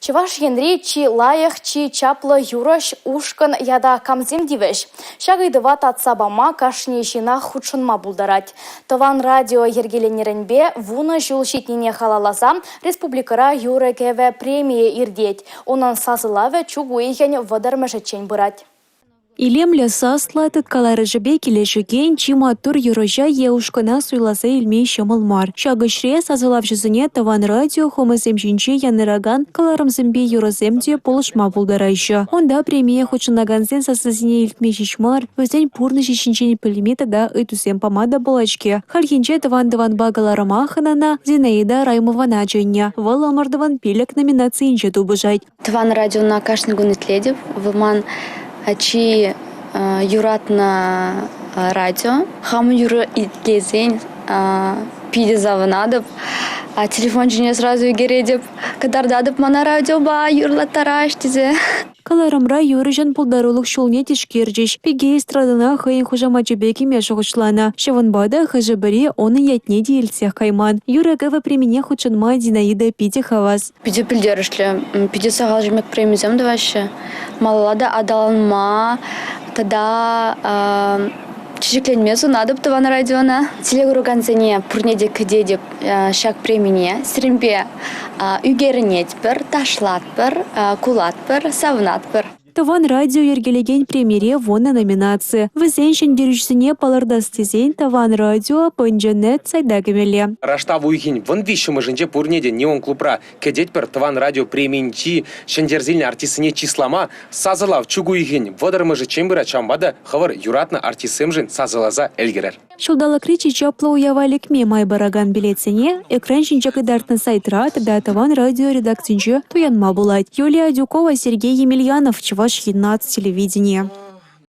Чӑваш Енри чи лайӑх, чи чаплӑ юрӑҫ ушкӑн ята камсем тивӗҫ? Ҫак ыйтӑва татса пама кашни ҫынах хутшӑнма пултарать. Тӑван радио йӗркеленнӗренпе вунӑ ҫул ҫитнине халалласа республикӑра юрӑ-кӗвӗ премийӗ иртет. Унӑн сасӑлавӗ чӳк уйӑхӗн 30-мӗшӗччен пырать. Илемлӗ саслӑ, тыткаларӑшӗпе килӗшекен чи маттур юрӑҫа е ушкӑна суйласа илме ҫӑмӑл мар. Ҫак ӗҫре сасӑлавҫӑсене тӑван радио хумӗсем ҫинче янӑракан кӑларӑмсемпе юрӑсем те пулӑшма пултараҫҫӗ. Унта премие хутшӑнакансен сассисене илтме ҫеҫ мар, вӗсен пурнӑҫӗ ҫинчен пӗлме тата ыйтусем пама та пулать-ҫке. Хальхинче «Тӑван тӑванпа» кӑларӑма хӑнана Зинаида Раймовӑна чӗннӗ. Вӑл ӑмӑртӑвӑн пилӗк номинацийӗнче тупӑшать. Тӑван радиона кашни кун итлетӗп. Вӑл ман чи юратнӑ радио. Хам юрӑ итлесен питӗ савӑнатӑп. Телефон ҫине сразу ӳкеретӗп, кӑтартатӑп мана радиопа юрлаттараҫ тесе. Кӑларӑмра юрӑҫӑн пултарулӑх ҫулне тишкерчӗҫ. Пике эстрадӑна хӑйӗн хушамачӗпе кӗме шухӑшланӑ. Ҫавӑнпа та хӑшӗ-пӗри унӑн ятне те илтсех кайман. Юрӑ-кӗвӗ премине хутшӑнма Зинаида питӗ хавас. Питӗ пӗлтерӗшлӗ, питӗ сахал ҫын пек премисем тӑваҫҫӗ. Малалла та аталанма тата чечекленме сунатӑп тӑван радиона. Телекуракансене пурне те кӗтетӗп ҫак премине. Сирӗнпе ӳкерӗнетпӗр, ташлатпӑр, кулатпӑр, савӑнатпӑр. Тӑван радио йӗркелекен премире вунӑ номинаци. Вӗсен ҫӗнтерӳҫисене палӑртас тесен Тӑван радио Пӑнчӑ.нет сайта кӗмелле. Раштав уйӑхӗн 13-мӗшӗнче пурне те Неон клубра кӗтетпӗр. Тӑван радио премийӗнчи ҫӗнтерсе илнӗ артистсене чыслама сасӑлав чӳк уйӑхӗн 30-мӗшӗччен пырать. Ҫавӑнпа та хӑвӑр юратнӑ артистсемшӗн сасӑласа ӗлкӗрӗр. Ҫулталӑкри чи чаплӑ уява лекме май паракан билетсене экран ҫинче кӑтартнӑ сайтра тата Тӑван радио редакцинче туянма пулать. Юлия Адюкова, Сергей Емельянов, Чӑваш Ен наци телевиденийӗ.